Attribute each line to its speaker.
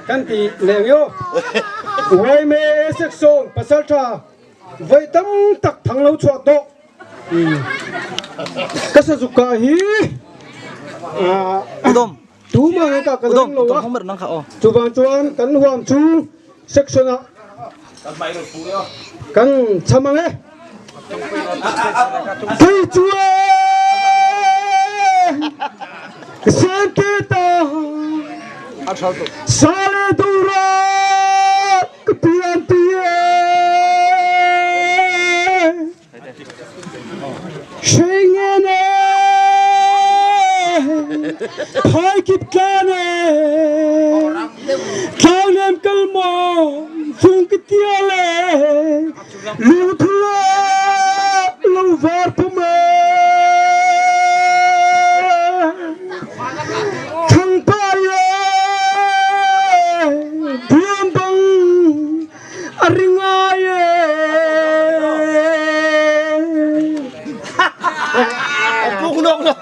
Speaker 1: Kan ti leh ang io. Yma Section Pasaltha vawi tam tak thang lo chhuah tawh. Ka sazuk kah hi tumah nge kah ka la ring lo a, chuvang chuan kan huam chhung section ah kan cham ang e. Kei chu e Sente ta Sale dura ka pian ti e. Hringngen e, phaikip tlan e, tlangnem kal maw fung ka tial e, lungthul e, lo var phum e. Thangpai e, buan bang A ri ngai e.
Speaker 2: Puk nok nok.